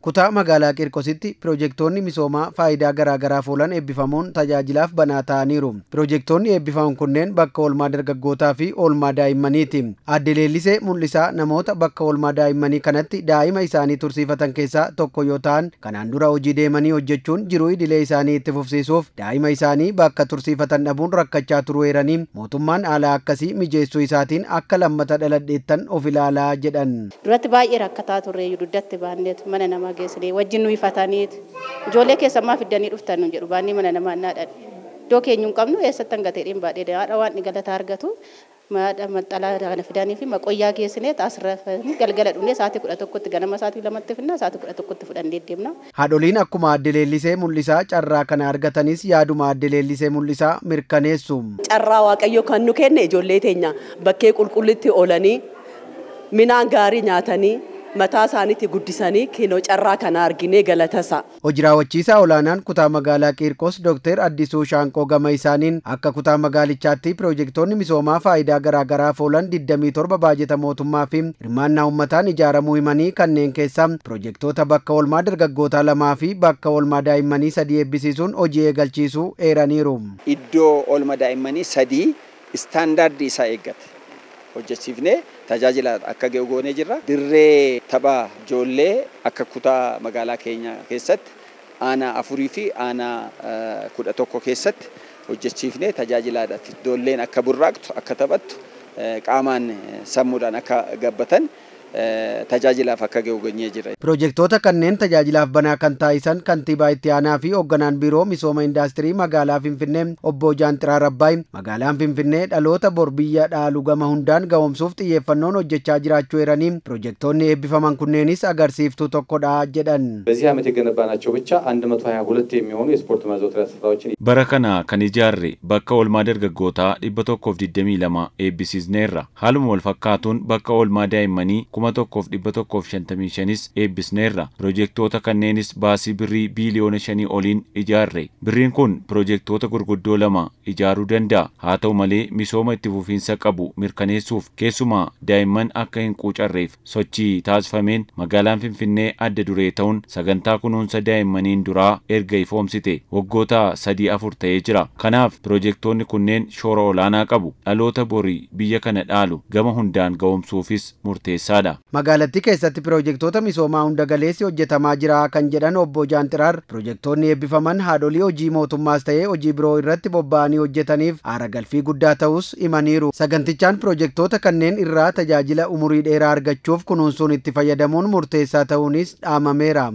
Kutaa magaalaa Qiirqositti piroojeektoonni misoomaa faayidaa garaagaraaf oolan eebbifamuun tajaajilaaf banaa ta'aniiru. Piroojeektoonni eebbifaman kunneen bakka oolmaa dargaggootaa fi oolmaa daa'immaniiti. Aadde Leellisee Mul'isaa namoota bakka oolmaa daa'immanii kanatti daa'ima isaanii tursiifatan keessaa tokko yoo ta'an, kanaan dura hojii deemanii hojjechuun jiruu idilee isaanii itti fufsiisuuf daa'ima isaanii bakka tursiifatan dhabuun rakkachaa turuu eeranii, mootummaan haala akkasii mijeessuu isaatiin akka lammata dhaladheettan of ilaalaa jedhan. Duratti baay'ee rakkataa turre, dugdatti baanneet mana namaa geessinee wajjin nu ifataniit, ijoollee keessammaa fiddanii dhuftan nu jedhu. Baannee mana namaa naadhan. Iddoo keenya hin qabnu, eessatti hangatee baadhee haadha waan galata argatu maxxalaa kana fidanii fi maqoyyaa geessinee asirra galgala dhufnee sa'aatii 11tti, ganama sa'aatii 2tti finna, sa'aatii 11tti fudhannee deemna. Haadholiin akkuma Aadde Leellisee Mul'isaa carraa kana argatanis yaaduma Aadde Leellisee Mul'isaa mirkaneessu. Carraa Waaqayyo kan nu kenne, ijoollee teenya bakkee qulqullitti oolanii, midhaan gaarii nyaatanii, mataa isaaniitti guddisanii, kinoo carraa kana arginee galatasa. Hojii raawwachiisaa olaanaan kutaa magaalaa Qiirqos Dr. Addisuu Shaanqoo gama isaaniin, akka kutaa magaalichaatti piroojeektoonni misoomaa faayidaa garaagaraaf oolan 27 baajeta mootummaa fi hirmaannaa uummataan ijaaramuu himanii, kanneen keessaa piroojeektoota bakka oolmaa dargaggootaa 2 fi bakka oolmaa daa'immanii 3 eebbisiisuun hojii eegalchiisuu eeraniiru. Iddoo oolmaa daa'immanii 3 istaandaardii isaa eeggate hojjechiifnee tajaajila akka ga'u goonee jirra. Dirree tapha ijoollee akka kutaa magaalaa keenya keessatti aanaa 4 fi aanaa 11 keessatti hojjechiifnee tajaajilaadhaaf, ijoolleen akka burraaqtu, akka taphattu, qaamaan sammuudhaan akka gabbatan tajaajilaaf akka ga'u goonee jira. Piroojeektoota kanneen tajaajilaaf banaa kan taasisan kantiibaa itti aanaa fi hoogganaan biiroo misooma indaastirii magaalaa Finfinnee obbo Jaanxiraa Rabbaay, magaalaan Finfinnee dhaloota bor biyya dhaalu gama hundaan ga'oomsuuf xiyyeeffannoon hojjechaa jiraachuu eeranii, piroojeektoonni eebbifaman kunneenis agarsiiftuu tokkodha jedhan. በዚህ ዓመት የገነባናቸው ብቻ 122 የሚሆኑ የስፖርት ማዘውተሪያ ስፍራዎችን Bara kana kan ijaarre bakka oolmaa dargaggootaa 122 eebbisiisneerra. Haaluma wal fakkaatuun bakka oolmaa daa'immanii 1155s eebbisneerra. Piroojeektoota kanneenis baasii birrii biiliyoona 5 oliin ijaarre. Birriin kun piroojeektoota gurguddoo 2 ijaaruu danda'a. Haa ta'u malee, misooma itti fufiinsa qabu mirkaneessuuf, keessumaa daa'imman akka hin quucarreef sochii taasifameen, magaalaan Finfinnee adda duree ta'uun sagantaa kunuunsa daa'immaniin duraa erga ifoomsite waggoota 3 4 ta'ee jira. Kanaaf piroojeektoonni kunneen shoora olaanaa qabu. Dhaloota borii biyya kana dhaalu gama hundaan ga'oomsuufis murteessaadha. Magaalattii keessatti piroojeektoota misoomaa hunda galeessi hojjetamaa jira kan jedhan obbo Jaanxiraar, piroojeektoonni eebbifaman haadholii hojii mootummaas ta'ee hojii biroo irratti bobba'anii hojjetaniif aara galfii guddaa ta'us himaniiru. Sagantichaan piroojeektoota kanneen irraa tajaajila umurii dheeraa argachuuf kunuunsuun itti fayyadamuun murteessaa ta'uunis dhaamameera.